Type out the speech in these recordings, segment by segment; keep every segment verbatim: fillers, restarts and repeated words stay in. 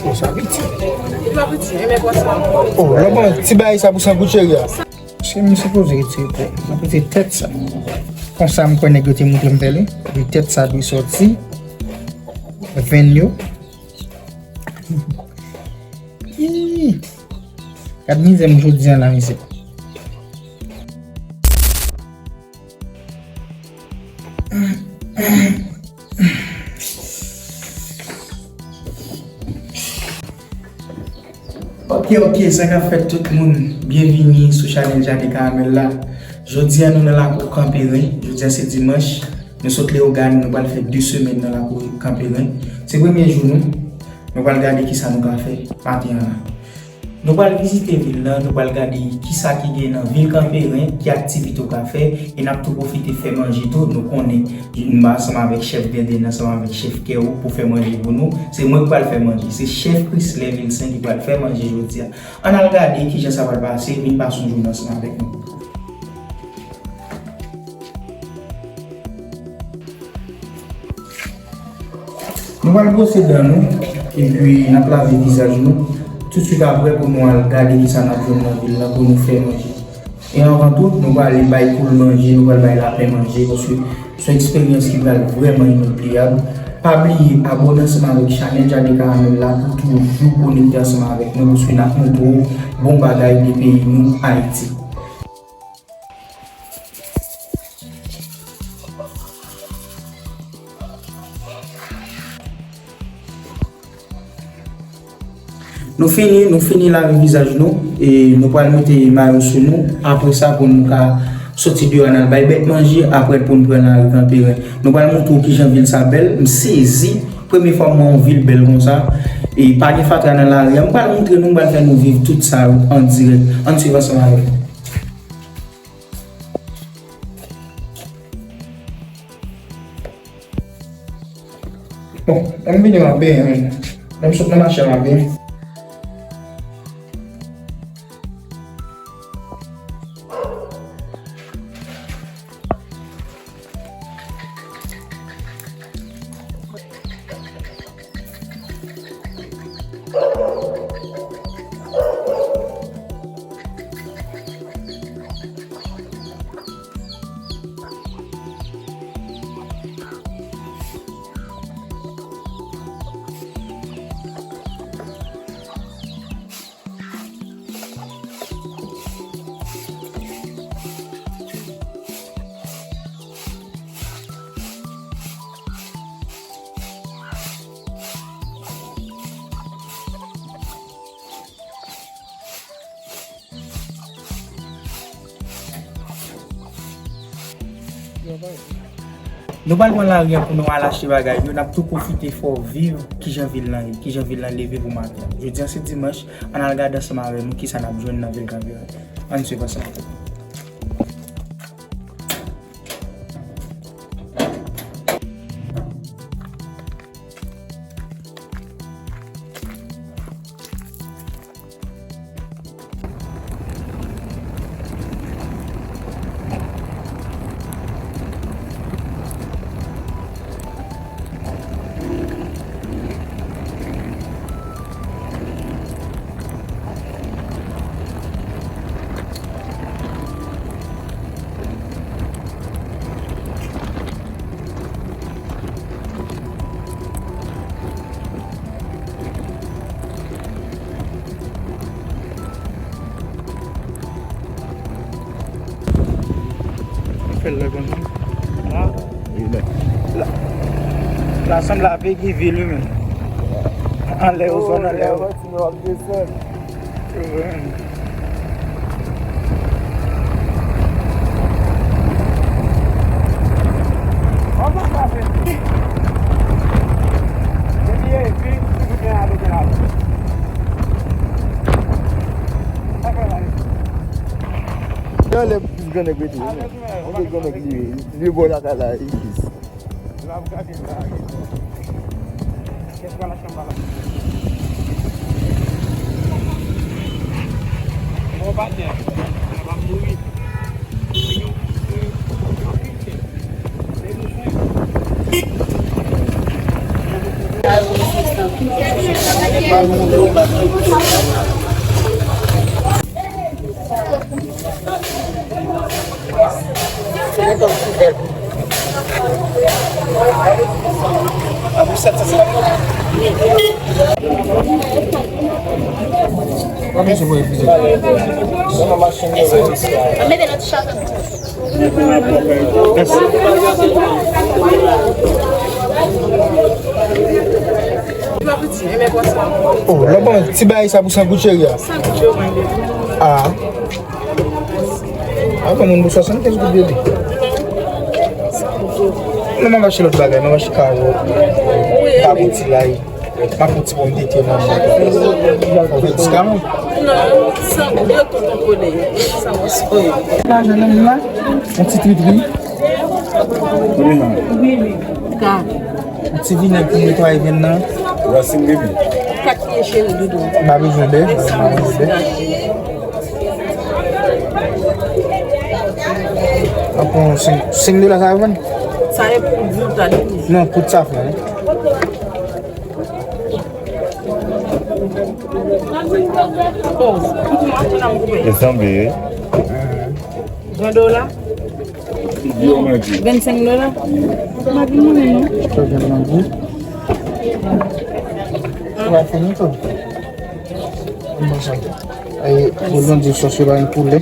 Oh, sa piti. Li pa piti, men men pran sa. Oh, lè w pran ti bagay sa pou san goud, cheri a. Se m sipoze retire tèt. M ap retire tèt sa. Konsa m kwè nèg yo te montre m fè li. Epi tèt sa dwe sòti. Venn yo. Ih! Gad mizè m jodi a la, mizè. Ok, ok, sa k ap fèt tout moun? Byenvini sou chanèl Jardin Caramel la. Jodi a nou nan lakou Kanperen. Jodi a se dimanch. Nou sot Leyogàn, nou pral fè de semèn nan lakou Kanperen. Se premye jou nou. Nou pral gade kisa nou ka fè maten an la. Nou pral vizite vil lan, nou pral gade kisa ki gen nan vil Kanperen, ki aktivite w ka fè, e n ap tou pwofite fè manje tou. Nou konnen m ansanm avèk chèf Denden, ansanm avèk chèf Kèwo pou fè manje pou nou. Se mwen ki pral fè manje. Se chèf Chrisley Vilcin ki pral fè manje jodi a. Ann al gade kijan sa pral pase, vin pase yon jounen ansanm avèk nou. Nou pral bwose dan nou, epi n ap lave vizaj nou. Toutswit apre, pou nou al gade kisa n ap jwenn nan vil la pou nou fè manje. E anvan tout, nou prale bay poul manje, nou pral bay lapen manje, paske se yon eksperyans ki pral vrèman inobliyab. Pa bliye abòne ansanm avèk chanèl Jardin Caramel la pou toujou konekte ansanm avèk nou, paske n ap montre w bon bagay de peyi nou, Ayiti. Nou fini, nou fini lave vizaj nou, e nou pral mete mayo sou nou. Apre sa, pou nou ka soti deyò n al bay bèt manje, apre pou nou pran lari Kanperen. Nou pral montre w kijan vil sa bèl. M sezi, premye fwa m wè yon vil bèl konsa. E pa gen fatra nan lari a. M pral montre nou, m pral fè nou viv tout sa yo an dirèk. Ann swiv ansanm avèk mwen. Bon, lè m vini m ap benyen, men. Lè m sot nan mache a, m ap benyen. Nou pral pran lari a pou nou al achte bagay yo, n ap tou pwofite fè w viv kijan vil lan ye, kijan vil lan leve pou maten an. Jodi a se dimanch, ann al gade ansanm avè nou kisa n ap jwenn nan vil Kanperen. Ann swiv ansanm avè nou. Fè l la konsa. La. Wi, la. La, la sanble ap gen vil, wi, men. Anlè yo, zòn anlè yo. Kontinye w ap desann. Yon lè plis grannèg rete, wi, men. Yon lè grannèg li, li bò lakay la, ikiz. L ap gade la. Kèt pral achte anba la. Bon, patnè, m ap mouri. Anpil kèt. Se nou fè. Oh, lè w ban ti bagay sa pou san goud, cheri a. Ah. Ah, ban moun pou swasannkenz goud, bebe. Non, m ap achte lòt bagay, m ap achte kawòt. M ap achte ti lay. M ap pran ti pòmdetè nan medikaman. Non, san goud tonton kole. San goud. Lajan nan men la. Yon ti tritri. Ka. Yon ti vinèg pou netwaye venn nan. Rasin bebe. Kat pye cheri doudou. M pa bezwen bè. M pa bezwen bè. An pran senk, senk dola sa yo vann? Sa e pou di w ta di. Non, kout sa fè, wi. Oh, kout mwen, kout mwen koupe. E sanble, wi. Ven dola? Vennsenk dola? Mwen pa gen monnen, non. Sa gen nan gou. Ou pa fini tou? Bon, sa. Ay, pou nou di sòs yo pa gen koulè.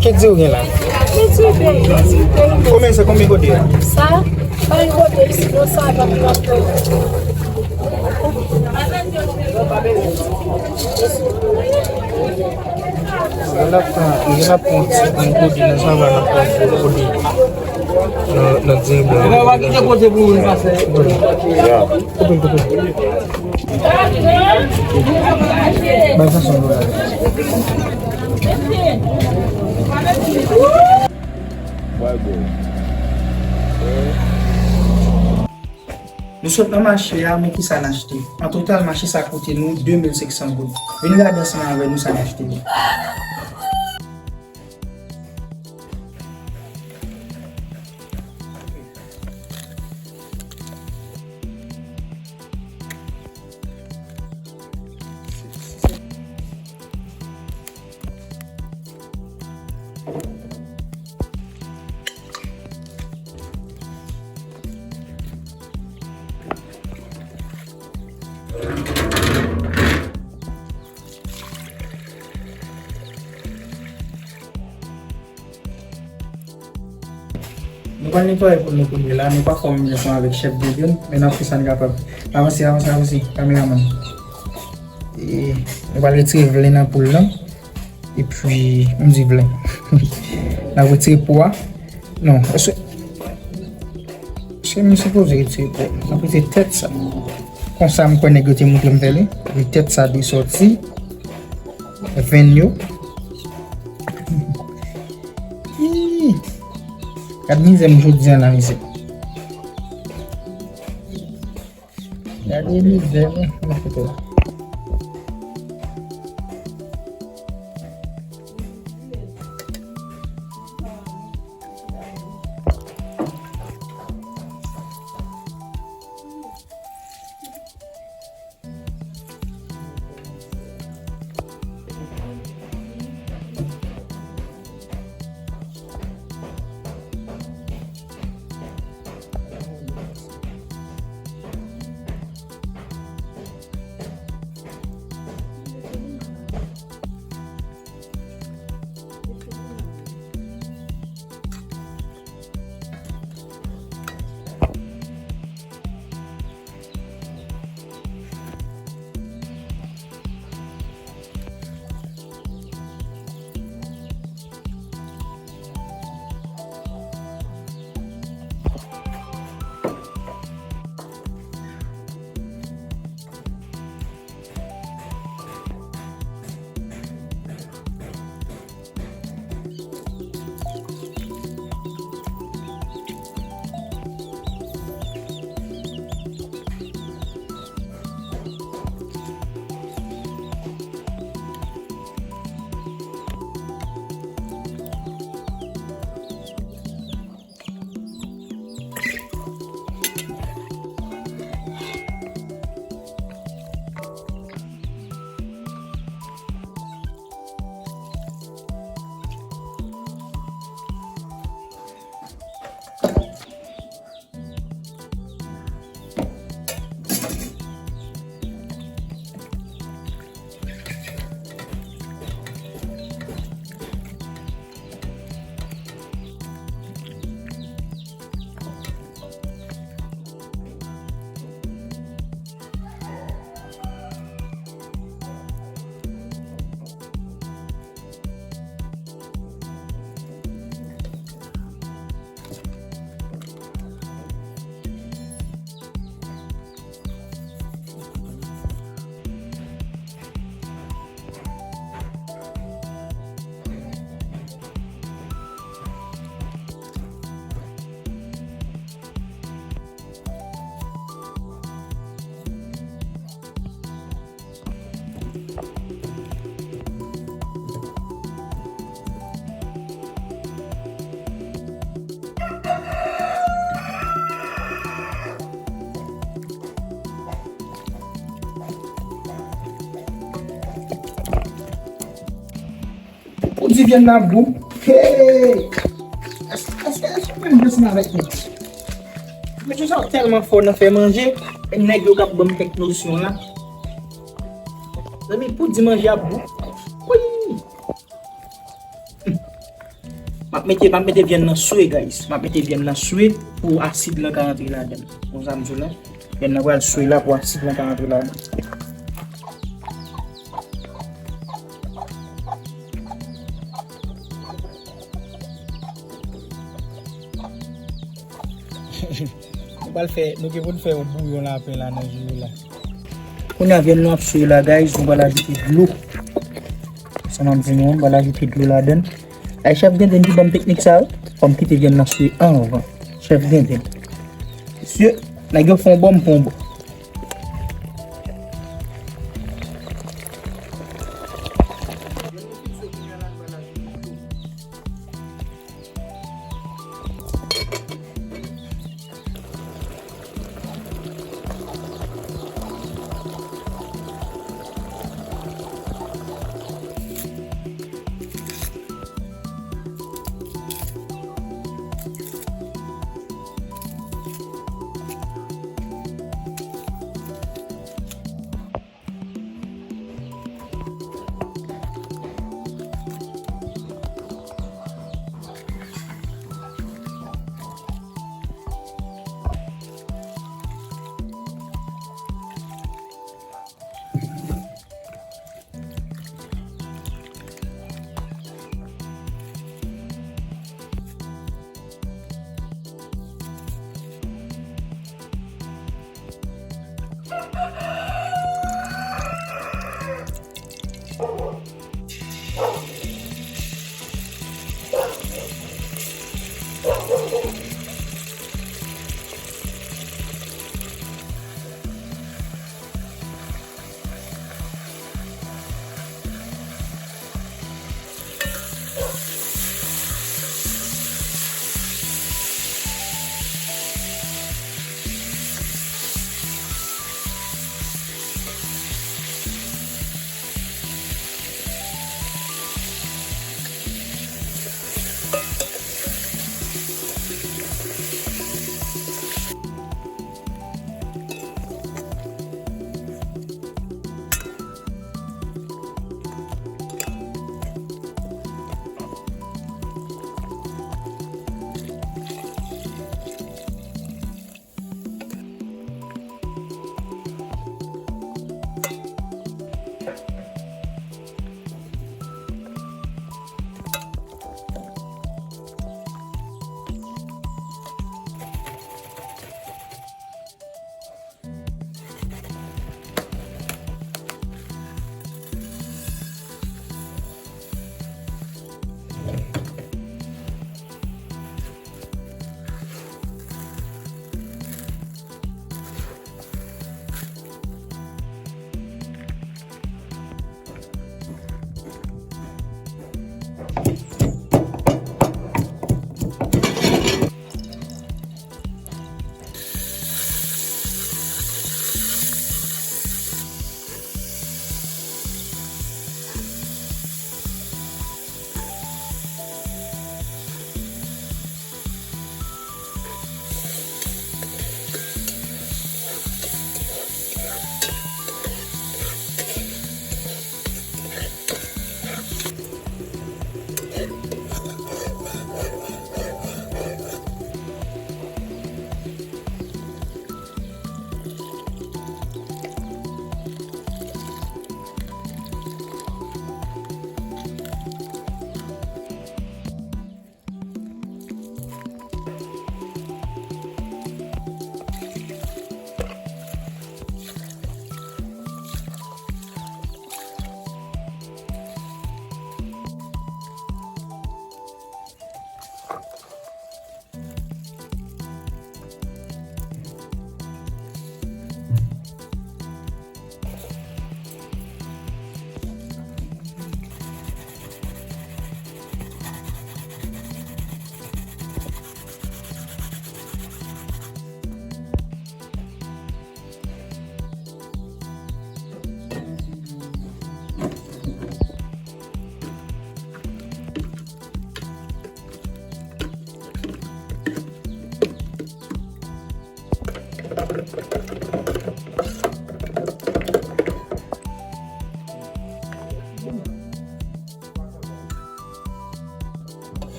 Ki di ou gen la? Konbyen se, konbyen kote a? Sa? Pa gen kote isi, non, sa pa gen kote. Lè n ap pran, lè n ap pran ti, yon kote nan sava, n ap pran yon kote nan, nan diri blan. Lè w a kite kote pou moun pase. Koupe l, koupe l. Bay sa san dola. Nou sot nan mache a, men kisa n achte. An total, mache sa koute nou de mil senk san goud. Vin gade ansanm avè nou sa n achte. Nou pral netwaye poul nou kounye la, nou pa fò menm jan ansanm avèk chèf Bondye, men n ap fè sa n kapab. Avanse, avanse, avanse, kameramann. E, nou pral retire vlen nan poul lan. Epi, m di vlen. N ap retire po a. Non, èske, èske m sipoze retire po a? N ap retire tèt sa. Konsa, m kwè nèg yo te montre m fè li. Epi tèt sa dwe sòti. Venn yo. Ih! Gad mizè m jodi a la, mizè. Gade mizè, non, nan foto. Ou di vyann nan ap gou. Hey! Èske, èske, èske w menm vle ansanm avèk nou? Mesye sa yo tèlman fò nan fè manje, e nèg yo k ap ban m kèk nosyon la. Zanmi, pou di manje ap gou. Wi! M ap mete, m ap mete vyann nan swe, guys. M ap mete vyann nan swe pou asid lan ka rantre ladan l. Konsa m di w la. Vyann nan pral swe la pou asid lan ka rantre ladan l. Nou pral fè, nou gen pou n fè yon bouyon lapen la nan jou la. Kounye a vyann nou ap swe la, guys, nou pral ajoute dlo. Sa m ap di nou, nou pral ajoute dlo ladan l. Ay, chèf Denden ki ban m teknik sa yo. Fò m kite vyann nan swe anvan. Chèf Denden. Mesye, nèg yo fè yon bò, m fè yon bò.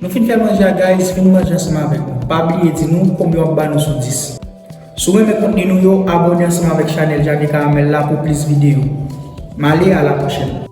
Nou fin fè manje a, guys, vin manje ansanm avèk nou. Pa bliye di nou konbyen w ap ba nou sou dis. Si w renmen kontni nou yo, abòne ansanm avèk chanèl Jacques Caramel la pou plis videyo. M ale, a la pwochèn.